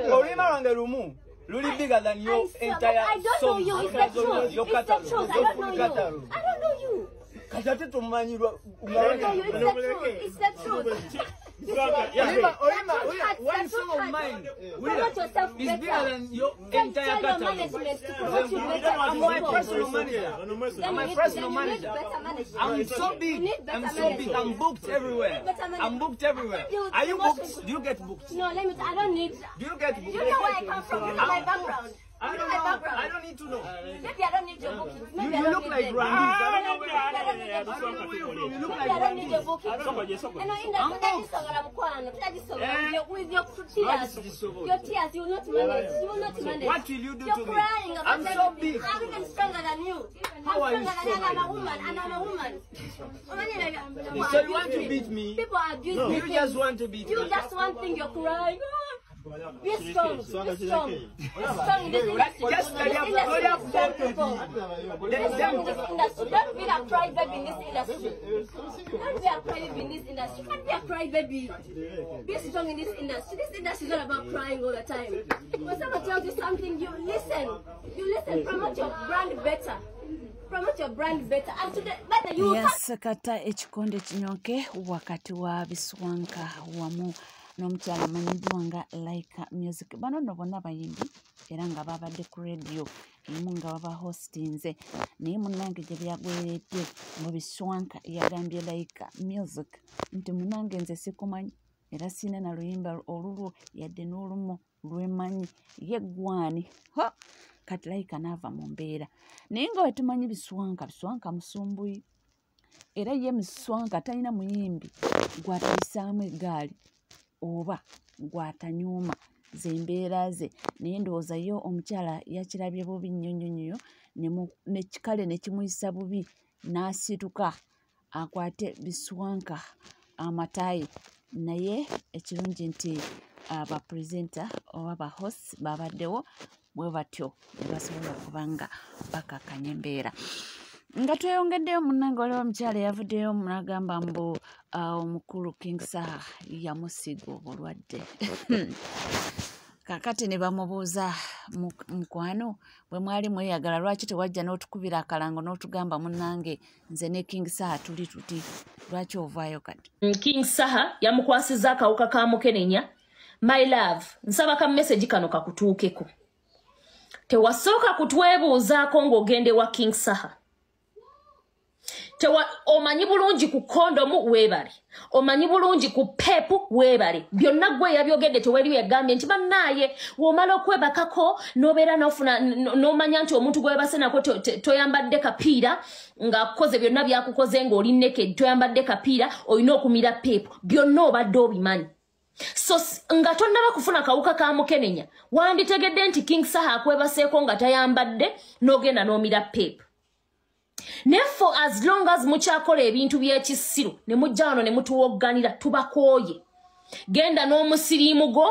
Oluyimba lwange lumu luli bigger than your entire I don't know you. It's the truth. Your It's the catalog. truth. I Your don't full know you. catalog. I don't know you. Kati ate tomumanyirwa. I don't know you. It's the truth. It's the truth. Oluyimba, oluyimba, The truth hurts. one The song truth of hurts. mine Promote yourself is bigger better. than your Tell, entire tell your catalog. management to promote you better. I'm my People. personal manager. Then I'm you my need, personal then you need manager. better management. I'm so You big. need better I'm so big. management. I'm booked everywhere. Better management. I'm booked everywhere. You Are you promotion- booked? Do you get booked? No, let me. I don't need. Do you get booked? You know where I come from. You know my background. I You know don't my know. background. I don't need to know. Maybe I don't need your bookings. You, Maybe I you don't look need like them. Rwandese. I don't know where Maybe I don't need your I don't know bookings. where you're from. You look Maybe like I don't need your Rwandese. bookings. Eno I'm industry booked. tagisobola mukwano, tagisobola. Eh? With your tears, your tears, you will not manage. You will not manage. What will you do You're to me? crying about I'm so everything. big. I'm even stronger than you. I'm How are you stronger than you, and I'm a stronger? woman, and I'm a woman. Omanyi, So you want to beat me? People abuse me. You just want to beat You me. just one thing, you're crying. Ah. Be strong. Be strong. Be strong in this industry. Just This industry is strong people. Be strong in this industry. Don't be a crybaby in this industry. Don't be a crybaby in this industry. You can't be a crybaby. Be strong in this industry. This industry is not about crying all the time. When someone tells you something, you listen. You listen. Promote your brand better. Promote your brand better. And today, better you will Yes, kata ekikonde kinyonke wakati wa Biswanka wamu n'omukyala amanyiddwa nga Laika Music. Bano nno bonna bayimbi era nga babadde ku radio emu nga baba hostinze, naye munnange gye byagweredde mu Biswanka yagambye Laika Music nti munnange nze sikumanyi era sirina na luyimba olulwo yadde n'olumu lwemanyi, ye gwani. Ha! Kati Laika n'ava mu mbeera, naye nga we tumanyi Biswanka, Biswanka musumbuyi era ye Biswanka talina muyimbi gw'atayisaamu eggaali oba gw'atanyuuma zembeera ze, naye ndowooza yo omukyala yakirabye bubi nnyo nnyo nnyo nekikale ne kimuyisa bubi n'asituka akwate Biswanka amataayi. Naye ekirungi nti aba presenter oba ba host babaddewo bwe batyo ne basobola okuba nga bakakanya embeera. Nga tweyongeddeyo munnange, waliwo omukyala eyavuddeyo n'agamba mbu omukulu King Saha yamusiiga obulwadde. Kaakati ne bamubuuza, mukwano bwe mwali mweyagala lwaki tewajja n'otukubira akalango n'otugamba munnange nze ne King Saha tuli tuti, lwaki ovaayo kati? King Saha yamukwasizza akawuka ka mukenenya. My love, nsaba ka message kano kakutuukeko. Tewasooka kutwebuuzaako ng'ogende wa King Saha. Tewa, omanyi bulungi ku kondomu weebale, omanyi bulungi ku pepu weebale, byonna gwe yabyogedde teweri yagambye nti bannaaye w'omala okwebakako n'obeera n'ofuna n'omanya nti omuntu gwebase nako toyambadde kapiira ng'akukoze byonna byakukoze ng'oli naked, toyambadde kapiira olina okumira pepu, byonna obadde obimanyi. So nga tonnaba kufuna kawuka ka mukenenya wanditegedde nti King Saha akwebaseeko nga tayambadde n'ogenda n'omira pepu. Nefo as long as mukyakola ebintu by'ekisiru ne mujja wano ne mutuwogganira tubakooye. Genda n'omusiriimu go,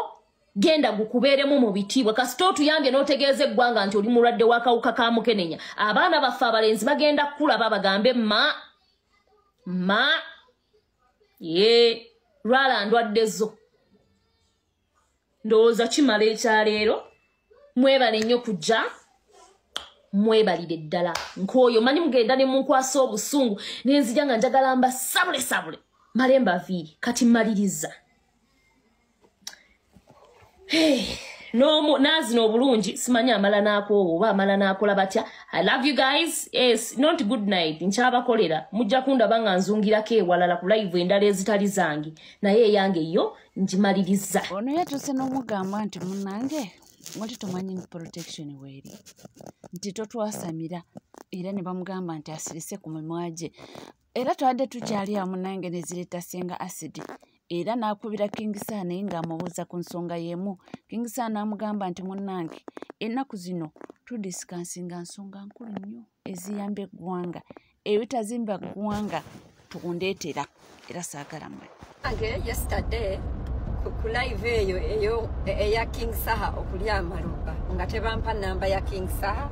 genda gukubeeremu mu bitiibwa. Kasita otuyambye n'otegeeza eggwanga nti oli mulwadde w'akawuka ka mukenenya, abaana baffe abalenzi bagenda kukulaba bagambe ma ma ye lwala ndwadde zo. Ndowooza kimala ekyaleero. Mwebale nnyo kujja, mwebalire ddala. Nkooyo manyi mugenda ne munkwasa obusungu ne nzija nga njagala mba sabule sabule male mbaviire. Kati mmaliriza naazina obulungi simanyi amala n'akoowa oba amala n'akola batya. I love you guys. Yes, not good night. Nkyabakolera, mujja kundaba nga nzungirako ewalala ku live endala ezitali zange, naye eyange yo ngimaliriza. Ono yatuuse n'omugamba nti munnange wali tomanyi protection weeri, nti totwasamira, era ne bamugamba nti asirise ku mimwa gye. Era twadde tukyali awo munnange ne zireeta Senga Acid, era n'akubira King Saha naye ng'amubuuza ku nsonga y'emu. King Saha n'amugamba nti munnange ennaku zino tudiskansinga nsonga nkulu nnyo eziyamba eggwanga, ebitazimba ggwanga tukundeetera, era saagala mmwe. Yesterday ku live eyo eyo eya King Saha okulya amaluba nga tebampa namba ya King Saha,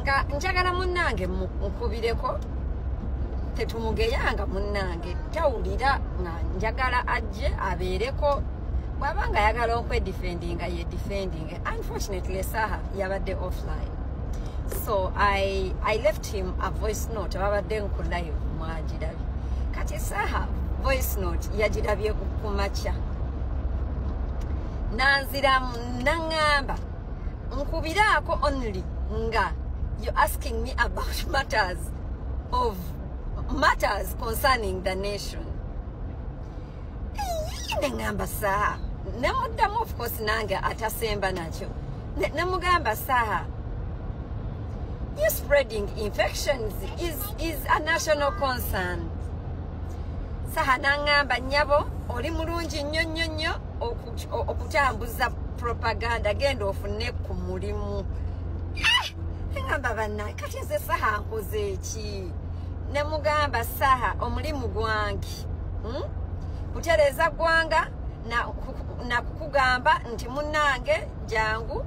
nga njagala munnange nkubireko tetumugeyanga munnange tawulira, nga njagala ajje abeereko Bw'aba nga ayagala okwedefendinga, ye defending. Unfortunately, Saha yabadde offline, so I left him a voice note. Babadde nku live, mwagirabye. Kati Saha voice note yagirabye ku makya, nanziramu naŋŋamba nkubiraako only nga you asking me about matters concerning the nation. Neŋŋamba Saha, nemuddamu, of course nange atasemba nakyo, nemugamba, "Saha, you spreading infections is a national concern." Saha naŋŋamba, "Nnyabo, oli mulungi nnyo nnyo nnyo okutambuza propaganda, genda ofune ku mulimu." Neŋŋamba, "Banna, kati nze Saha nkoze eki?" Nemugamba, "Saha, omulimu gwange Kutereeza ggwanga na kukugamba nti munnange jangu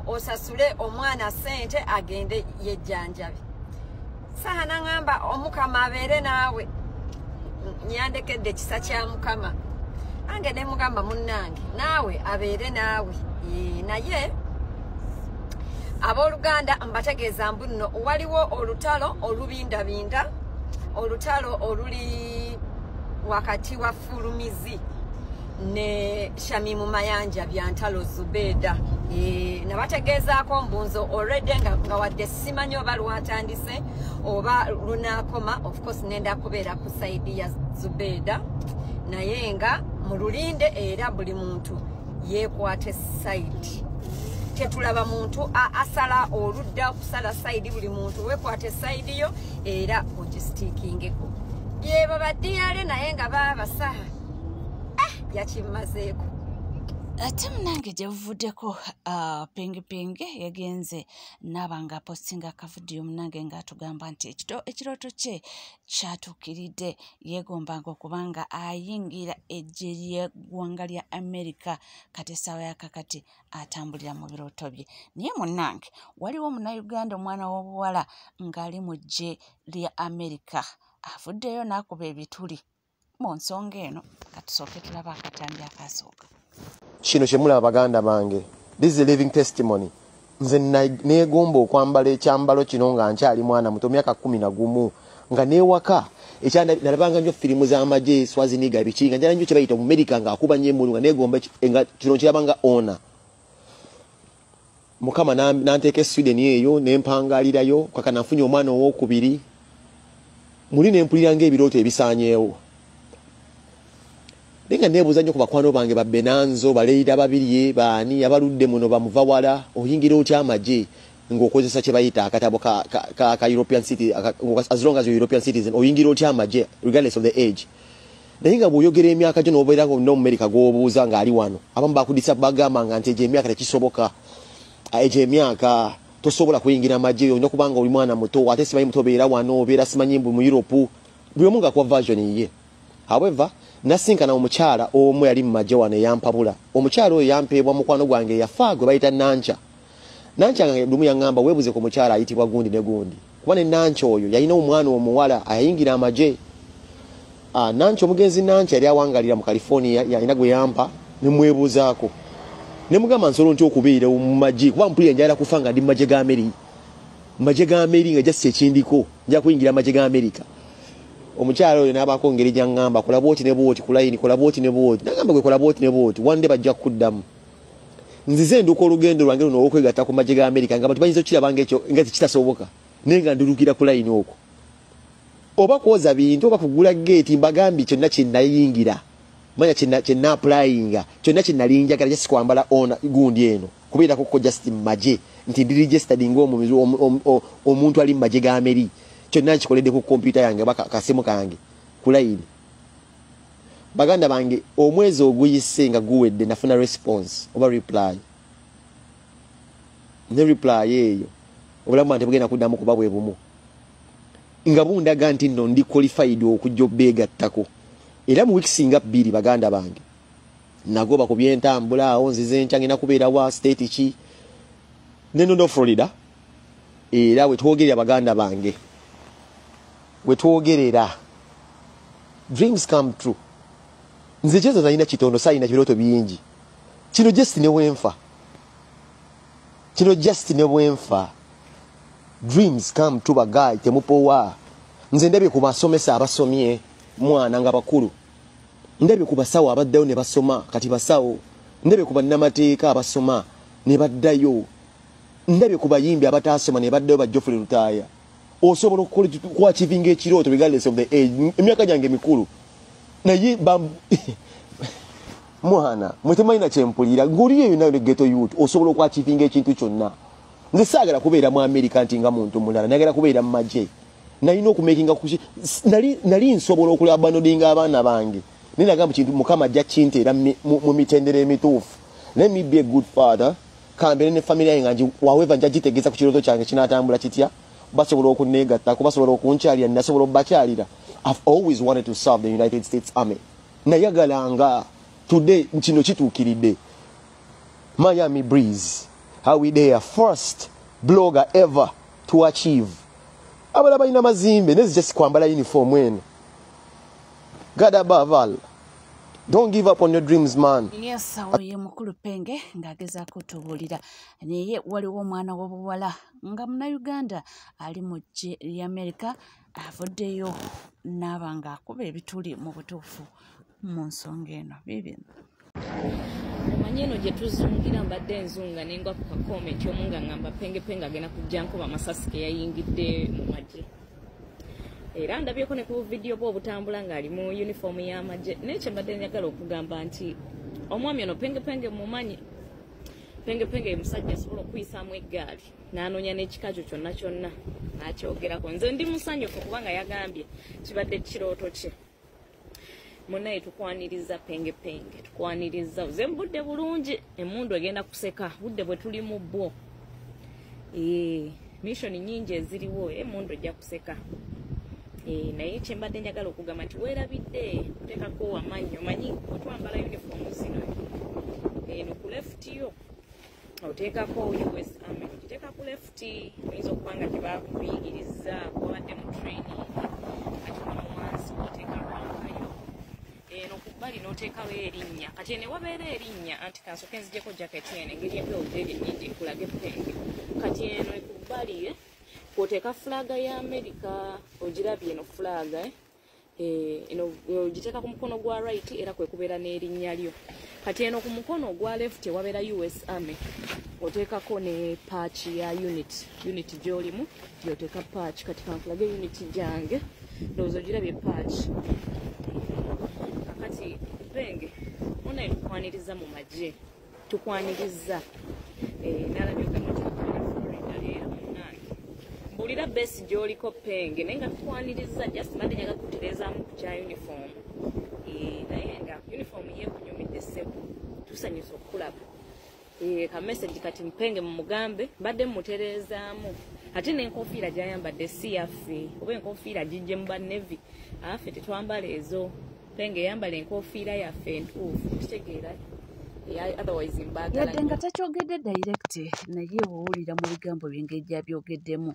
osasule omwana ssente agende yejjanjabi." Saha naŋŋamba, "Omukama abeere naawe." Nyandekedde ekisa kya Mukama. Ange nemugamba, "Munnange, naawe abeere naawe." Naye abooluganda, mbategeeza mbu nno waliwo olutalo olubindabinda, olutalo oluli wakati wa Fulumizi ne Shamimu Mayanja Byantalo Zubeda. Nabategeezaako mbunzo already nga wadde simanyi oba lwatandise oba lunaakoma. Of course nenda kubeera ku side ya Zubeda, naye nga mululinde. Era buli muntu yeekwate side, tetulaba muntu asala oludda okusala side. Buli muntu weekwate side yo era ogisitiikingeko. Byebo baddiyale, naye nga baabasaha yakimazeeko. Ate munange, gye buvuddeko, Pingipingi yagenze naaba nga apostinga akavidiyo, munange, ng'atugamba nti ekirooto kye kyatuukiridde. Yeegombanga okuba nga ayingira eggye ly'eggwanga lya Amerika, kati essaawa yakakati atambulira mu birooto bye. Naye munnange, waliwo Munnayuganda, omwana w'obuwala ng'ali mu ggye lya Amerika, avuddeyo n'akuba ebituli mu nsonga eno. Katusooke tulaba akatambi akasooka. Kino kyemulaba, baganda bange, this is a living testimony. Nze neegomba okwambala ekyambalo kino nga nkyali mwana muto, myaka 11, nga newaka nalabanga nnyo firimu z'amagye, Schwarzenegger, biki, nga njala nnyo kye bayita Omumerika ng'akuba nnyo emmundu, nga neegomba nga kino kirabanga ona. Mukama nanteeka e Sweden eyo, nempangalirayo kaka nafunye omwana owokubiri. Muli nempulira ng'ebirooto ebisaanyeewo, naye nga neebuuza nnyo ku bakwano bange, babenanzo baleira babirye, baani abaludde muno bamuva wala, oyingira otya amagye ng'okozesa kye bayita akatabo ka European city, as long as you're European citizen, oyingira otya amagye regardless of the age? Naye nga bw'oyogera emyaka gyo n'obeera nga olina Omumerika gw'obuuza ng'ali wano, abamu bakudisa, bagamba nga nti egyo emyaka tekisoboka, egyo emyaka tosobola kuyingira magye, olina okuba nga oli mwana muto, ate simanyi muto obeera wano, obeera simanyi mbu mu Europe, buli omu ng'akuwa version ye. However, nasinkana omukyala omu yali mu magye wano eyampabula. Omukyala oyo yampeebwa mukwano gwange eyafa gwe bayita Nanca. Nanca nga lumu yaŋŋamba, "Weebuze ku mukyala ayitibwa gundi ne gundi," kuba ne Nanca oyo yalina omwana omuwala ayingira amagye. Nanca, omugenzi Nanca, yali awangalira mu California, yalina gwe yampa, nemwebuuzaako, nemugamba, "Nsobola ntya okubeera mu magye? Kuba mpulira njagala kufa nga ndi mu magye ga Amerika, mu magye ga Amerika, nga just ekindiko nja kuyingira amagye ga Amerika." Omukyala oyo n'abaako ngeri gyaŋŋamba, "Kola bwoti ne bwoti ku layini, kola bwoti ne bwoti." Nagamba, "Gwe kola bwoti ne bwoti, one day bajja kukuddamu." Nzize nduka olugendo lwange luno olwokwegatta ku magye ga Amerika, nga bantu bayinza okukiraba ngaekyo nga tekitasoboka, naye nga ndulukira ku layini okwo, oba kwoza bintu oba kugula geeti. Mbagambye, kyonna kyenayingira, manya kyenna applyinga, kyonna kyenali njagala, just kwambala ona gundi eno, kubeerako ko just mu magye, nti ndi registered ng'omuntu ali mu magye ga Ameri, kyonna nkikoledde ku kompyuta yange oba kasimu kange ku layini. Baganda bange, omwezi oguyise nga guwedde, nafuna response oba reply. Ne reply eyo, obulamu bwange tebugenda kuddamu kuba bwe bumu, nga bundaga nti nno ndi qualified okujja obbeegattako. Era mu weeks nga 2, baganda bange, nagoba ku byentambula awo, nzize nkya, ngenda kubeera wa state ki, nenono Florida. Era wetwogerera, baganda bange, wetwogerera, dreams come true. Nze kyezo nalina kitono, saalina birooto bingi. Kino just ne wenfa, kino just ne bwenfa. Dreams come to a guy. Temupowa. Nze ndabye ku basomesa abasomye mwana nga bakulu, ndabye ku basawo abaddayo ne basoma kati basawo, ndabye ku bannamateeka abasoma ne baddayo, ndabye ku bayimbi abataasoma ne baddayo ba Geoffrey Lutaaya. Osobola okukola okuachievinga ekirooto regardless of the age. Emyaka gyange mikulu, naye mwana mwe temalina kyempulira. Ng'oli eyo nayo ne ghetto youth, osobola okuachievinga ekintu kyonna. Nze saagala kubeera mu America nti nga muntu mulala, nayagala kubeera mu magye. Nalina okumakinga, nali nsobola okulabanodinga abaana bange, naye nagamba kintu Mukama ajja kinteera mu mitendera emituufu. Let me be a good father, kambeere ne family yange nga whoever nja gitegeeza ku kirooto kyange kinaatambula kitya. Basobola okunneegattako, basobola okunkyalira, nasobola okubakyalira. I've always wanted to serve the United States Army. Nayagalanga. Today kino kituukiridde. Miami Breeze, how we there, first blogger ever to achieve. Abalala balina mazimbe, nezi just kwambala uniform eno. God above all, don't give up on your dreams, man. Yes, oyo mukulu Penge ng'agezaako otubuulira. Naye waliwo omwana w'obuwala nga Munnayuganda ali mu ggye ly'Amerika, avuddeyo n'aba ng'akuba ebituli mu butuufu mu nsonga eno. Biibino. Omanyi eno gye tuzungira, mbadde nzunga nengwa ku kakomenti omu nga ngamba Penge agenda kujja nkuba amasasi ke yayingidde mu magye. Era ndabyeko ne ku vidiyo bwe obutambula ng'ali mu uniform y'amagye. Naye kye mbadde njagala okugamba nti omwami ono Penge mumanyi. Penge ye musajja asobola okuyisaamu eggaali n'anoonya n'ekika kyo kyonna kyonna n'akyogerako. Nze ndi musanyufu kubanga yagambye kibadde kirooto kye. Munaye tukwaniriza Penge, tukwaniriza oze mu budde bulungi. Emmundu egenda kuseka budde bwe tuli mu bwo. Mission nyingi eziriwo, emmundu ejja kuseka. Naye kye mbadde njagala okugamba nti weerabidde kuteekako amannyo. Omanyi otwambala uniform zino, eno ku left yo oteekako US Army, ogiteeka ku left. Oyinza okuba nga tebakuyigiriza, wabadde mu training. Kati wano wansi oteeka rank yo, eno ku bbali n'oteekawo erinnya. Kati eno wabeera erinnya, anti kansooke nzigyeko jacket eno, engeri empewo gyeri ennyingi, nkulage Penge. Kati eno ku bbali kwoteeka flag ya America, ogirabye eno flag, eno ogiteeka ku mukono gwa right, era kwe kubeera n'erinnya lyo. Kati eno ku mukono ogwa left wabeera US Army, oteekako ne patch ya unit gy'olimu, gy'oteeka patch. Kati kankulage unit gyange, ndowooza ogirabye patch. Kakati Penge munaye tukwaniriza mu magye, tukwaniriza. Nalabye ogamba nti Florida leero. Munnange, mbuulira base gy'oliko Penge, naye nga tukwaniriza. Just mbadde njaga kutereezaamu ku kya uniform, naye nga uniform yeekunyumidde ssebo, tusanyusa okukulaba. Ka message kati Mpenge mumugambe mbadde mmutereezaamu. Ate n'enkofiira gy'ayambadde si yaffe, oba enkofiira gijje mu ba Navy, affe tetwambala ezo. Penge yambala enkofiira yaffe entuufu, kitegeera? Otherwise mbaagala. Yadde nga takyogedde direct, naye bw'owulira mu bigambo bye engeri gy'abyogeddemu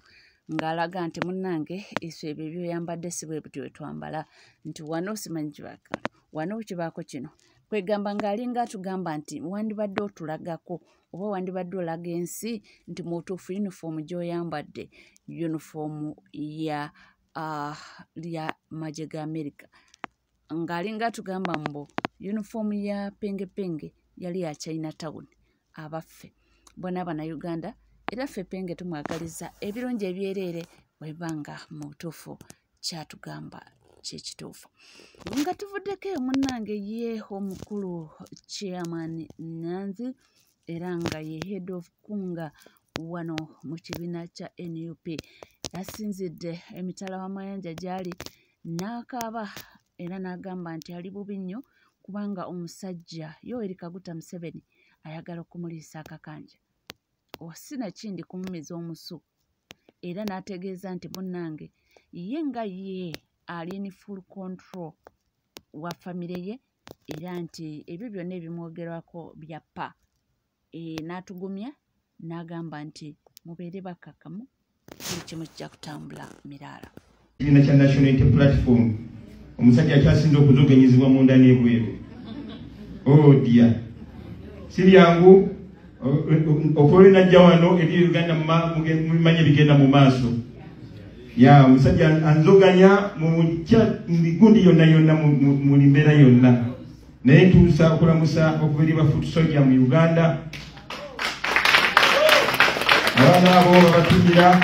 ng'alaga nti munnange eso ebyo byoyambadde si bwe butyo bwe twambala, nti wano simanyi kibaako, wano kibaako kino. Kwegamba ng'alinga atugamba nti wandibadde otulagako oba wandibadde olaga ensi nti mu butuufu uniform gy'oyambadde uniform ya lya magye ga America. Ng'alinga atugamba mbu uniform ya Penge yali ya China Town. Abaffe bonna Bannayuganda, era ffe Penge tumwagaliza ebirungi ebyereere bwebanga mu butuufu kyatugamba kyekituufu. Nga tuvuddeko eyo munnange, ye omukulu Chairman Nanzi, era nga ye head of kunga wano mu kibiina kya NUP, yasinzidde emitala w'amayanja gy'ali n'akaaba era n'agamba nti ali bubi nnyo kubanga omusajja Yoweri Kaguta Museveni ayagala okumuliisa akakanja sinakindi kumumiza omusu. Era n'ategeeza nti munnange ye nga ye ali in full control wa famire ye, era nti ebyo byonna ebimwogerwako bya ppa. N'atugumya n'agamba nti mubeere bakkakkamu, buli kimu kijja kutambula miraala. Ekibiina kya National Unity Platform, omusajja akyasinze okuzoganyizibwa munda n'ebweru. Oh dear. Si byangu okuva najja wano eri Uganda mubimanyi ebigenda mu maaso. Ya omusajja anzoganya mu migundi yonna yonna mu mbeera yonna. Naye ntuusa okulamusa okuva eri ba foot soldier mu Uganda. Abaana abo babatumira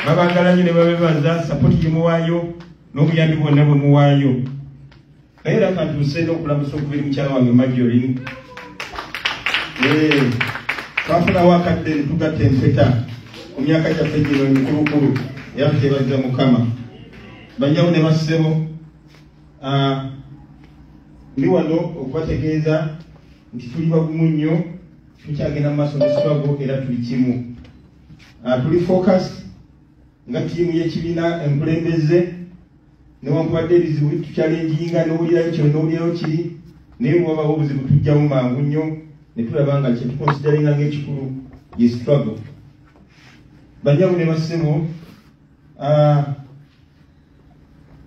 babagala nnyo ne babebaza sapoti gye muwaayo n'obuyambi bwonna bwe muwaayo. Naye era kantuuse n'okulamusa okuva eri mukyala wange Marjorie. Twafunawo akadde ne tugatta empeta ku myaka gyaffe gino emikulukulu era tuteebaza Mukama. Bannyabo ne bassebo, ndi wano okubategeeza nti tuli bagumu nnyo, tukyagenda mu maaso ne struggle era tuli kimu. Tuli focused nga ttiimu y'ekibiina enkulembeze, newankubadde ebizibu tukyalenjinga n'owulirayo kino n'owulirayo kiri, naye bwe wabawo obuzibu tujjamu mangu nnyo ne tulaba nga kye tukonsidaringa ng'ekikulu ye struggle. Bannyabo ne bassebo,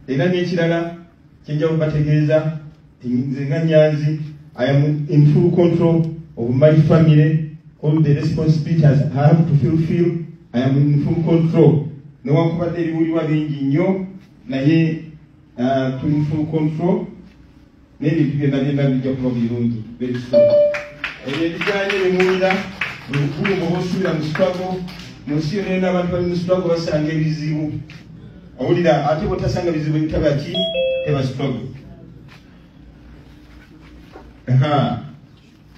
era n'ekirala kye nja okubategeeza nze nga Nyanzi, I am in full control of my family, all the responsibilities I have to fulfill, I am in full control. Newankubadde ebiwulirwa bingi nnyo, naye tuli in full control, n'ebintu byonna byonna bijja kuba birungi very soon. Ebyo ebiganye bimuwulira buli bw'oba osuubira mu struggle, mu nsi yonna yonna abantu bali mu struggle basanga ebizibu. Owulira ate bw'otasanga bizibu ebitaba ki teba struggle.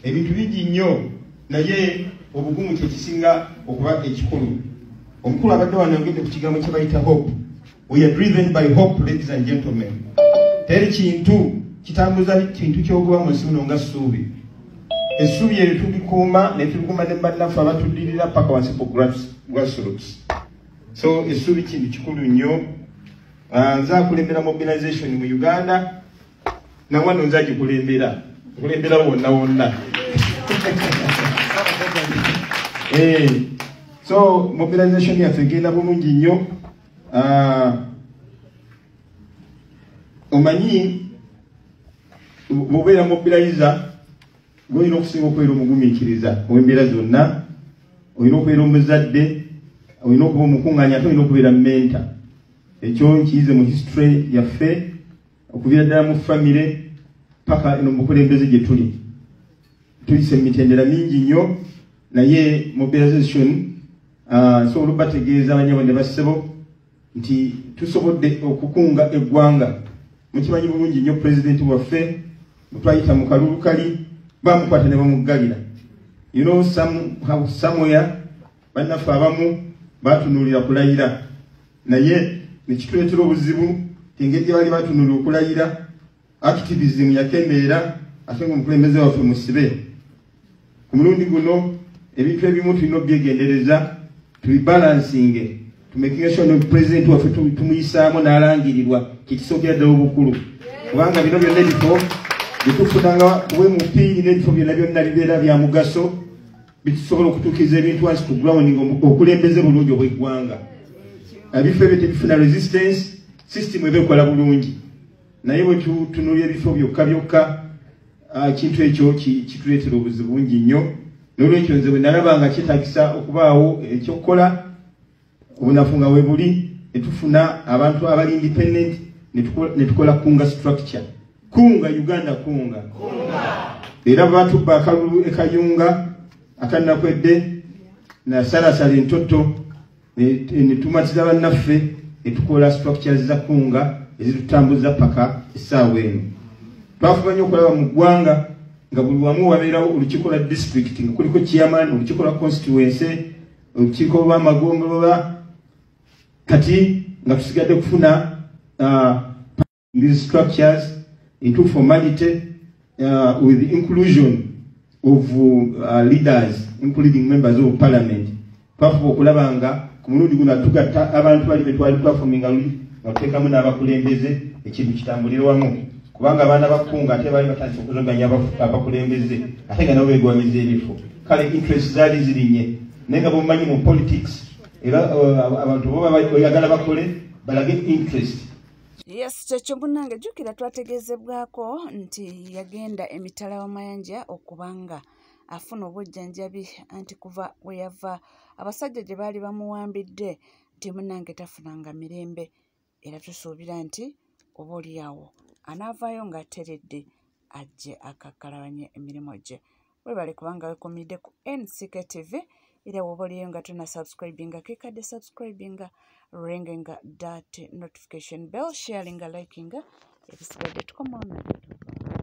Ebintu bingi nnyo, naye obugumu kye kisinga okuba ekikulu. Omukulu abadde wano yogedde ku kigambo kye bayita hope. We are driven by hope, ladies and gentlemen. Teri kintu kitambuza kintu ky'okuba mu nsi muno nga ssuubi. Essuubi eryo tulikuuma ne tulikuuma ne bannaffe abatuddirira paka wansi ku grassroots. So essuubi kintu kikulu nnyo. Nze akulembera mobilization mu Uganda, na wano nze agikulembera, nkulembera wonna wonna. So mobilization yaffe egenda bulungi nnyo. Omanyi bw'obeera mobilizer gw'olina okusinga okubeera omugumiikiriza ow'embeera zonna, olina okubeera omuzadde, olina okuba omukuŋŋaanya, ate olina okubeera mentor. Ekyo nkiyize mu history yaffe okuviira ddala mu famire paka eno mu bukulembeze gye tuli. Tuyise mu mitendera mingi nnyo, naye mobilization nsobola okubategeeza abannyabo ne bassebo nti tusobodde okukunga eggwanga. Mukimanyi bulungi nnyo pulezidenti waffe bwe twayita mu kalulu kali bamukwata ne bamuggalira. You know, somewhere bannaffe abamu batunuulira kulayira, naye ne kituleetera obuzibu engeri gye baali batunuulira okulayira, activism yakendeera ate ng'omukulembeze waffe musibe. Ku mulundi guno ebintu ebimu tulina obyegendereza, tubibalansinge, tumakinge sure no pulezidenti waffe tumuyisaamu n'alangirirwa, kyekisookera ddala obukulu. Kubanga bino byonna ebifo byetufunanga WMP n'ebifo byonna byonna bibeera bya mugaso, bitusobola okutuukiriza ebintu wansi ku ground ng'okulembeze bulungi obw'eggwanga. Ebifo ebyo tebifuna resistance, system eba ekola bulungi. Naye bwe tutunuulira ebifo byokka byokka, ekintu ekyo kituleetera obuzibu bungi nnyo. N'olwekyo nze bwe nalaba nga kyetaagisa okubaawo ekyokukola, obunafu nga we buli, ne tufuna abantu abali independent, ne tukola kunga structure. Kunga Uganda kunga. Era batubba akalulu e Kayunga akannakwedde, nasalasala entotto, ne tumatiza bannaffe, ne tukola structures za kunga ezitutambuza paka essaawa eno. Twafuba nnyo okulaba mu ggwanga nga buli wamu wabeerawo olukiiko lwa district nga kuliko chairman, olukiiko lwa constituency, olukiiko lw'amagombolola. Kati nga tusigadde kufuna these structures into formality with the inclusion of leaders, including members of parliament. Twafuba okulaba nga ku mulundi guno tugatta abantu bali be twali twafominga luli nga tuteekamu n'abakulembeze, ekintu kitambulire wamu. Kubanga abaana bakunga ate baali batandise okuzoganya abakulembeze ate nga nabo beegwanyiza ebifo. Kale interest zaali zirinnye, naye nga bw'omumanyi mu politics era abantu bo oyagala bakole balage interest. Yes, kyekyo munnange. Jjukira twategeezebwako nti yagenda emitala w'amayanja okubanga afuna obujjanjabi anti kuva we yava abasajja gye baali bamuwambidde nti munnange tafunanga mirembe, era tusuubira nti oba oliawo anaavaayo ng'ateredde ajje akakkalabanye emirimu gye. Webale kubanga wekumidde ku NCK TV, era woba oliyo nga tona subscribinga kekadde subscribinga, ringinga that notification bell, sharinga, likinga, ebisigadde tukomawo nabyo.